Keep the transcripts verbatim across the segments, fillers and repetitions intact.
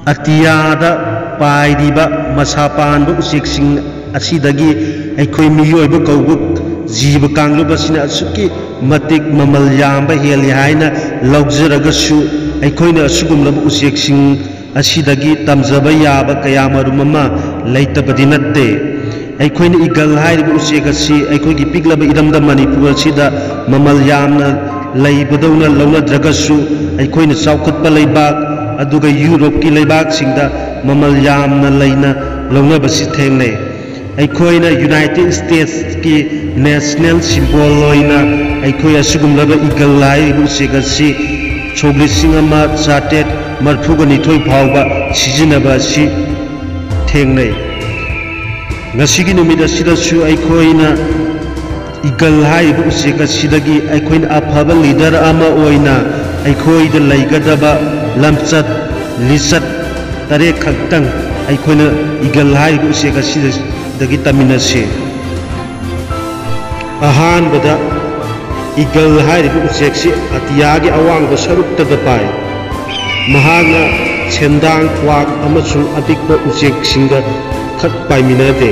ꯑꯇꯤꯌꯥꯗ ꯄꯥꯏꯔꯤꯕ ꯃꯁꯥ ꯄꯥꯟꯕ ꯎꯆꯦꯛꯁꯤꯡ ꯑꯁꯤꯗꯒꯤ ꯑꯩꯈꯣꯏ ꯃꯤꯑꯣꯏꯕ ꯀꯧꯕ ꯖꯤꯕ ꯀꯥꯡꯂꯨꯞ ꯑꯁꯤꯅ ꯑꯁꯨꯛꯀꯤ ꯃꯇꯤꯛ ꯃꯃꯜ ꯌꯥꯝꯕ ꯍꯦꯜꯂꯤ ꯍꯥꯏꯅ ꯂꯧꯖꯔꯒꯁꯨ, ꯑꯩꯈꯣꯏꯅ ꯑꯁꯤꯒꯨꯝꯂꯕ ꯎꯆꯦꯛꯁꯤꯡ ꯑꯁꯤꯗꯒꯤ ꯇꯝꯖꯕ ꯌꯥꯕ ꯀꯌꯥꯃꯔꯨꯝ ꯑꯃ ꯂꯩꯇꯕꯗꯤ ꯅꯠꯇꯦ꯫ ꯑꯩꯈꯣꯏꯅ ꯏꯒꯜ ꯍꯥꯏꯔꯤꯕ ꯎꯆꯦꯛ ꯑꯁꯤ ꯑꯩꯈꯣꯏꯒꯤ ꯄꯤꯛꯂꯕ ꯏꯔꯝꯗꯝ ꯃꯅꯤꯄꯨꯔ ꯑꯁꯤꯗ ꯃꯃꯜ ꯌꯥꯝꯅ ꯂꯩꯕꯗꯧꯅ ꯂꯧꯅꯗ꯭ꯔꯒꯁꯨ, ꯑꯩꯈꯣꯏꯅ ꯆꯥꯎꯈꯠꯄ ꯂꯩꯕꯥꯛ ꯑꯗꯨꯒ ꯌꯨꯔꯣꯞꯀꯤ ꯂꯩꯕꯥꯛꯁꯤꯡꯗ ꯃꯃꯜ ꯌꯥꯝꯅ ꯂꯩꯅ ꯂꯧꯅꯕꯁꯤ ꯊꯦꯡꯅꯩ꯫ ꯑꯩꯈꯣꯏꯅ ꯌꯨꯅꯥꯏꯇꯦꯗ ꯁ꯭ꯇꯦꯠꯁꯀꯤ ꯅꯦꯁꯅꯦꯜ ꯁꯤꯝꯕꯣꯜ ꯑꯣꯏꯅ ꯑꯩꯈꯣꯏ ꯑꯁꯤꯒꯨꯝꯂꯕ ꯏꯒꯜ ꯍꯥꯏꯔꯤꯕ ꯎꯆꯦꯛ ꯑꯁꯤ ꯁꯣꯛ ꯂꯤꯁꯤꯡ ꯑꯃ ꯆꯥꯇ꯭ꯔꯦꯠ ꯃꯔꯤꯐꯨꯒ ꯅꯤꯊꯣꯏ ꯐꯥꯎꯕ ꯁꯤꯖꯤꯟꯅꯕ ꯑꯁꯤ ꯊꯦꯡꯅꯩ꯫ ꯉꯁꯤꯒꯤ ꯅꯨꯃꯤꯠ ꯑꯁꯤꯗꯁꯨ ꯑꯩꯈꯣꯏꯅ ꯏꯒꯜ ꯍꯥꯏꯔꯤꯕ ꯎꯆꯦꯛ ꯑꯁꯤꯗꯒꯤ ꯑꯩꯈꯣꯏꯅ ꯑꯐꯕ ꯂꯤꯗꯔ ꯑꯃ ꯑꯣꯏꯅ ꯑꯩꯈꯣꯏꯗ ꯂꯩꯒꯗꯕ ꯂꯝꯆꯠ ꯂꯤꯆꯠ ꯇꯔꯦꯠ ꯈꯛꯇꯪ ꯑꯩꯈꯣꯏꯅ ꯏꯒꯜ ꯍꯥꯏꯔꯤꯕ ꯎꯆꯦꯛ ꯑꯁꯤꯗꯒꯤ ꯇꯝꯃꯤꯟꯅꯁꯤ꯫ ꯑꯍꯥꯟꯕꯗ, ꯏꯒꯜ ꯍꯥꯏꯔꯤꯕ ꯎꯆꯦꯛꯁꯤ ꯑꯇꯤꯌꯥꯒꯤ ꯑꯋꯥꯡꯕ ꯁꯔꯨꯛꯇꯗ ꯄꯥꯏ꯫ ꯃꯍꯥꯛꯅ ꯁꯦꯟꯗꯥꯡ, ꯀ꯭ꯋꯥꯛ ꯑꯃꯁꯨꯡ ꯑꯄꯤꯛꯄ ꯎꯆꯦꯛꯁꯤꯡꯗ ꯈꯛ ꯄꯥꯏꯃꯤꯟꯅꯗꯦ꯫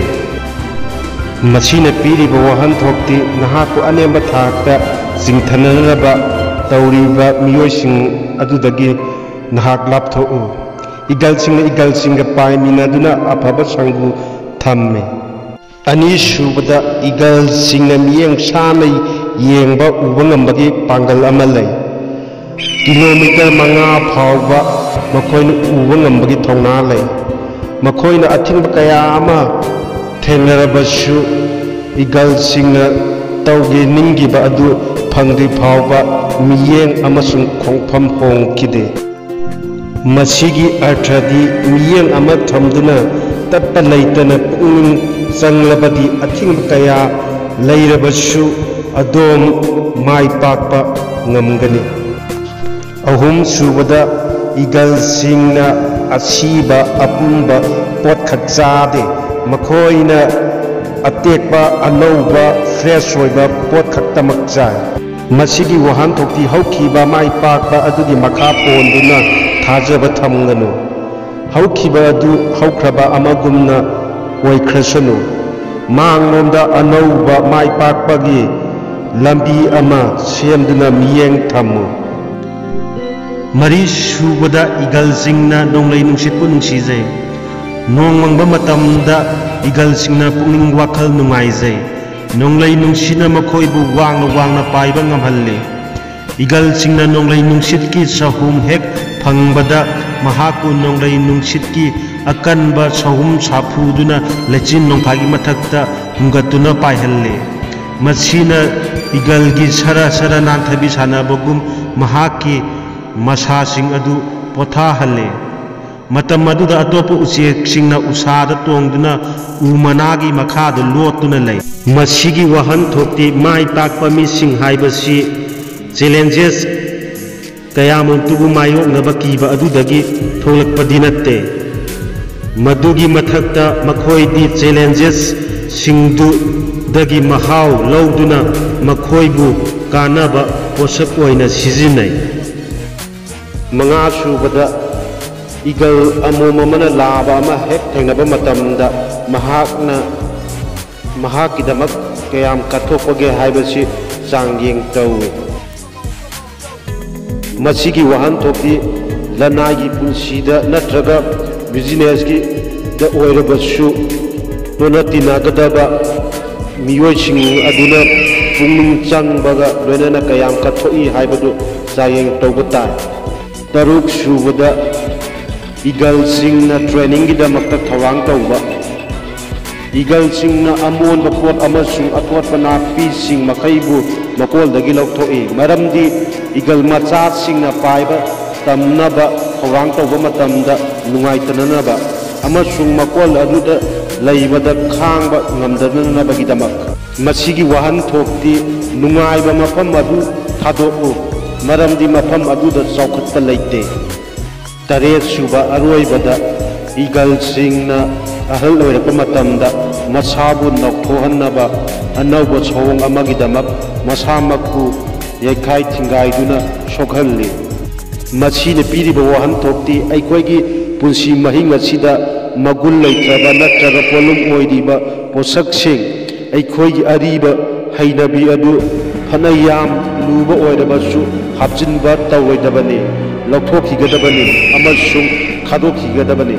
ꯃꯁꯤꯅ ꯄꯤꯔꯤꯕ ꯋꯥꯍꯟꯊꯣꯛꯇꯤ ꯅꯍꯥꯛꯄꯨ ꯑꯅꯦꯝꯕ ꯊꯥꯛꯇ ꯆꯤꯡꯊꯅꯅꯕ ꯇꯧꯔꯤꯕ ꯃꯤꯑꯣꯏꯁꯤꯡ ꯑꯗꯨꯗꯒꯤ ꯅꯍꯥꯛ ꯂꯥꯞꯊꯣꯛꯎ꯫ ꯏꯒꯜꯁꯤꯡꯅ ꯏꯒꯜꯁꯤꯡꯒ ꯄꯥꯏꯃꯤꯟꯅꯗꯨꯅ ꯑꯐꯕ ꯁꯪꯒꯨ ꯊꯝꯃꯤ꯫ ꯑꯅꯤꯁꯨꯕꯗ, ꯏꯒꯜꯁꯤꯡꯅ ꯃꯤꯠꯌꯦꯡ ꯁꯥꯅ ꯌꯦꯡꯕ ꯎꯕ ꯉꯝꯕꯒꯤ ꯄꯥꯡꯒꯜ ꯑꯃ ꯂꯩ꯫ ꯀꯤꯂꯣꯃꯤꯇꯔ ꯃꯉꯥ ꯐꯥꯎꯕ ꯃꯈꯣꯏꯅ ꯎꯕ ꯉꯝꯕꯒꯤ ꯊꯧꯅꯥ ꯂꯩ꯫ ꯃꯈꯣꯏꯅ ꯑꯊꯤꯡꯕ ꯀꯌꯥ ꯑꯃ ꯊꯦꯡꯅꯔꯕꯁꯨ, ꯏꯒꯜꯁꯤꯡꯅ ꯇꯧꯒꯦ ꯅꯤꯡꯈꯤꯕ ꯑꯗꯨ ꯐꯪꯗ꯭ꯔꯤ ꯐꯥꯎꯕ ꯃꯤꯠꯌꯦꯡ ꯑꯃꯁꯨꯡ ꯈꯣꯡꯐꯝ ꯍꯣꯡꯈꯤꯗꯦ꯫ ꯃꯁꯤꯒꯤ ꯑꯔꯊꯗꯤ, ꯃꯤꯠꯌꯦꯡ ꯑꯃ ꯊꯝꯗꯨꯅ ꯇꯠꯄ ꯂꯩꯇꯅ ꯄꯨꯛꯅꯤꯡ ꯆꯪꯂꯕꯗꯤ, ꯑꯊꯤꯡꯕ ꯀꯌꯥ ꯂꯩꯔꯕꯁꯨ ꯑꯗꯣꯝ ꯃꯥꯏ ꯄꯥꯛꯄ ꯉꯝꯒꯅꯤ꯫ ꯑꯍꯨꯝꯁꯨꯕꯗ, ꯏꯒꯜꯁꯤꯡꯅ ꯑꯁꯤꯕ, ꯑꯄꯨꯝꯕ ꯄꯣꯠꯈꯛ ꯆꯥꯗꯦ, ꯃꯈꯣꯏꯅ ꯑꯇꯦꯛꯄ, ꯑꯅꯧꯕ, ꯐ꯭ꯔꯦꯁ ꯑꯣꯏꯕ ꯄꯣꯠ ꯈꯛꯇꯃꯛ ꯆꯥꯏ꯫ ꯃꯁꯤꯒꯤ ꯋꯥꯍꯟꯊꯣꯛꯇꯤ ꯍꯧꯈꯤꯕ ꯃꯥꯏ ꯄꯥꯛꯄ ꯑꯗꯨꯒꯤ ꯃꯈꯥ ꯄꯣꯟꯗꯨꯅ ꯊꯥꯖꯕ ꯊꯝꯒꯅꯨ꯫ ꯍꯧꯈꯤꯕ ꯑꯗꯨ ꯍꯧꯈ꯭ꯔꯕ ꯑꯃꯒꯨꯝꯅ ꯑꯣꯏꯈ꯭ꯔꯁꯅꯨ꯫ ꯃꯥꯡꯂꯣꯝꯗ ꯑꯅꯧꯕ ꯃꯥꯏ ꯄꯥꯛꯄꯒꯤ ꯂꯝꯕꯤ ꯑꯃ ꯁꯦꯝꯗꯨꯅ ꯃꯤꯠꯌꯦꯡ ꯊꯝꯃꯨ꯫ ꯃꯔꯤ ꯁꯨꯕꯗ, ꯏꯒꯜꯁꯤꯡꯅ ꯅꯣꯡꯂꯩ ꯅꯨꯡꯁꯤꯠꯄꯨ ꯅꯨꯡꯁꯤꯖꯩ꯫ ꯅꯣꯡ ꯃꯪꯕ ꯃꯇꯝꯗ ꯏꯒꯜꯁꯤꯡꯅ ꯄꯨꯛꯅꯤꯡ ꯋꯥꯈꯜ ꯅꯨꯡꯉꯥꯏꯖꯩ꯫ ꯅꯣꯡꯂꯩ ꯅꯨꯡꯁꯤꯠꯅ ꯃꯈꯣꯏꯕꯨ ꯋꯥꯡꯅ ꯋꯥꯡꯅ ꯄꯥꯏꯕ ꯉꯝꯍꯜꯂꯤ꯫ ꯏꯒꯜꯁꯤꯡꯅ ꯅꯣꯡꯂꯩ ꯅꯨꯡꯁꯤꯠꯀꯤ ꯆꯍꯨꯝ ꯍꯦꯛ ꯐꯪꯕꯗ, ꯃꯍꯥꯛꯄꯨ ꯅꯣꯡꯂꯩ ꯅꯨꯡꯁꯤꯠꯀꯤ ꯑꯀꯟꯕ ꯆꯍꯨꯝ ꯁꯥꯐꯨꯗꯨꯅ ꯂꯩꯆꯤꯟ ꯅꯣꯡꯐꯥꯒꯤ ꯃꯊꯛꯇ ꯍꯨꯝꯒꯠꯇꯨꯅ ꯄꯥꯏꯍꯜꯂꯤ꯫ ꯃꯁꯤꯅ ꯏꯒꯜꯒꯤ ꯁꯔꯥ ꯁꯔꯥ ꯅꯥꯟꯊꯕꯤ ꯁꯥꯟꯅꯕꯒꯨꯝ ꯃꯍꯥꯛꯀꯤ ꯃꯁꯥꯁꯤꯡ ꯑꯗꯨ ꯄꯣꯊꯥꯍꯜꯂꯤ꯫ ꯃꯇꯝ ꯑꯗꯨꯗ ꯑꯇꯣꯞꯄ ꯎꯆꯦꯛꯁꯤꯡꯅ ꯎꯁꯥꯗ ꯇꯣꯡꯗꯨꯅ ꯎ ꯃꯅꯥꯒꯤ ꯃꯈꯥꯗ ꯂꯣꯠꯇꯨꯅ ꯂꯩ꯫ ꯃꯁꯤꯒꯤ ꯋꯥꯍꯟꯊꯣꯛꯇꯤ ꯃꯥꯏ ꯄꯥꯛꯄ ꯃꯤꯁꯤꯡ ꯍꯥꯏꯕꯁꯤ challenges ꯀꯌꯥꯃꯔꯨꯝꯇꯨꯕꯨ ꯃꯥꯌꯣꯛꯅꯕ ꯀꯤꯕ ꯑꯗꯨꯗꯒꯤ ꯊꯣꯛꯂꯛꯄꯗꯤ ꯅꯠꯇꯦ꯫ ꯃꯗꯨꯒꯤ ꯃꯊꯛꯇ, ꯃꯈꯣꯏꯗꯤ challenges ꯁꯤꯡꯗꯨꯗꯒꯤ ꯃꯍꯥꯎ ꯂꯧꯗꯨꯅ ꯃꯈꯣꯏꯕꯨ ꯀꯥꯟꯅꯕ ꯄꯣꯠꯁꯛ ꯑꯣꯏꯅ ꯁꯤꯖꯤꯟꯅꯩ꯫ ꯃꯉꯥ ꯁꯨꯕꯗ, ꯏꯒꯜ ꯑꯃꯣꯝ ꯑꯃꯅ ꯂꯥꯕ ꯑꯃ ꯍꯦꯛ ꯊꯦꯡꯅꯕ ꯃꯇꯝꯗ, ꯃꯍꯥꯛꯅ ꯃꯍꯥꯛꯀꯤꯗꯃꯛ ꯀꯌꯥꯝ ꯀꯠꯊꯣꯛꯄꯒꯦ ꯍꯥꯏꯕꯁꯤ ꯆꯥꯡꯌꯦꯡ ꯇꯧꯏ꯫ ꯃꯁꯤꯒꯤ ꯋꯥꯍꯟꯊꯣꯛꯇꯤ ꯂꯅꯥꯏꯒꯤ ꯄꯨꯟꯁꯤꯗ ꯅꯠꯇ꯭ꯔꯒ business ꯀꯤꯗ ꯑꯣꯏꯔꯕꯁꯨ, ꯂꯣꯟꯅ ꯇꯤꯟꯅꯒꯗꯕ ꯃꯤꯑꯣꯏꯁꯤꯡ ꯑꯗꯨꯅ ꯄꯨꯛꯅꯤꯡ ꯆꯪꯕꯒ ꯂꯣꯏꯅꯅ ꯀꯌꯥꯝ ꯀꯠꯊꯣꯛꯏ ꯍꯥꯏꯕꯗꯨ ꯆꯥꯡꯌꯦꯡ ꯇꯧꯕ ꯇꯥꯏ꯫ ꯇꯔꯨꯛ ꯁꯨꯕꯗ, ꯏꯒꯜꯁꯤꯡꯅ training ꯒꯤꯗꯃꯛꯇ ꯊꯧꯔꯥꯡ ꯇꯧꯕ꯫ ꯏꯒꯜꯁꯤꯡꯅ ꯑꯃꯣꯟꯕ ꯄꯣꯠ ꯑꯃꯁꯨꯡ ꯑꯇꯣꯠꯄ ꯅꯥꯄꯤꯁꯤꯡ ꯃꯈꯩꯕꯨ ꯃꯀꯣꯜꯗꯒꯤ ꯂꯧꯊꯣꯛꯏ, ꯃꯔꯝꯗꯤ ꯏꯒꯜ ꯃꯆꯥꯁꯤꯡꯅ ꯄꯥꯏꯕ ꯇꯝꯅꯕ ꯊꯧꯔꯥꯡ ꯇꯧꯕ ꯃꯇꯝꯗ ꯅꯨꯡꯉꯥꯏꯇꯅꯅꯕ ꯑꯃꯁꯨꯡ ꯃꯀꯣꯜ ꯑꯗꯨꯗ ꯂꯩꯕꯗ ꯈꯥꯡꯕ ꯉꯝꯗꯅꯅꯕꯒꯤꯗꯃꯛ꯫ ꯃꯁꯤꯒꯤ ꯋꯥꯍꯟꯊꯣꯛꯇꯤ ꯅꯨꯡꯉꯥꯏꯕ ꯃꯐꯝ ꯑꯗꯨ ꯊꯥꯗꯣꯛꯎ, ꯃꯔꯝꯗꯤ ꯃꯐꯝ ꯑꯗꯨꯗ ꯆꯥꯎꯈꯠꯄ ꯂꯩꯇꯦ꯫ ꯇꯔꯦꯠ ꯁꯨꯕ, ꯑꯔꯣꯏꯕꯗ, ꯏꯒꯜꯁꯤꯡꯅ ꯑꯍꯜ ꯑꯣꯏꯔꯛꯄ ꯃꯇꯝꯗ ꯃꯁꯥꯕꯨ ꯅꯧꯊꯣꯛꯍꯟꯅꯕ ꯑꯅꯧꯕ ꯁꯑꯣꯡ ꯑꯃꯒꯤꯗꯃꯛ ꯃꯁꯥꯃꯛꯄꯨ ꯌꯩꯈꯥꯏ ꯊꯤꯡꯒꯥꯏꯗꯨꯅ ꯁꯣꯛꯍꯜꯂꯤ꯫ ꯃꯁꯤꯅ ꯄꯤꯔꯤꯕ ꯋꯥꯍꯟꯊꯣꯛꯇꯤ ꯑꯩꯈꯣꯏꯒꯤ ꯄꯨꯟꯁꯤ ꯃꯍꯤꯡ ꯑꯁꯤꯗ ꯃꯒꯨꯟ ꯂꯩꯇ꯭ꯔꯕ ꯅꯠꯇ꯭ꯔꯒ ꯄꯣꯠꯂꯨꯝ ꯑꯣꯏꯔꯤꯕ ꯄꯣꯠꯁꯛꯁꯤꯡ, ꯑꯩꯈꯣꯏꯒꯤ ꯑꯔꯤꯕ ꯍꯩꯅꯕꯤ ꯑꯗꯨ ꯐꯅ ꯌꯥꯝ ꯂꯨꯕ ꯑꯣꯏꯔꯕꯁꯨ ꯍꯥꯞꯆꯤꯟꯕ ꯇꯧꯔꯣꯏꯗꯕꯅꯤ, ꯂꯧꯊꯣꯛꯈꯤꯒꯗꯕꯅꯤ ꯑꯃꯁꯨꯡ ꯊꯥꯗꯣꯛꯈꯤꯒꯗꯕꯅꯤ꯫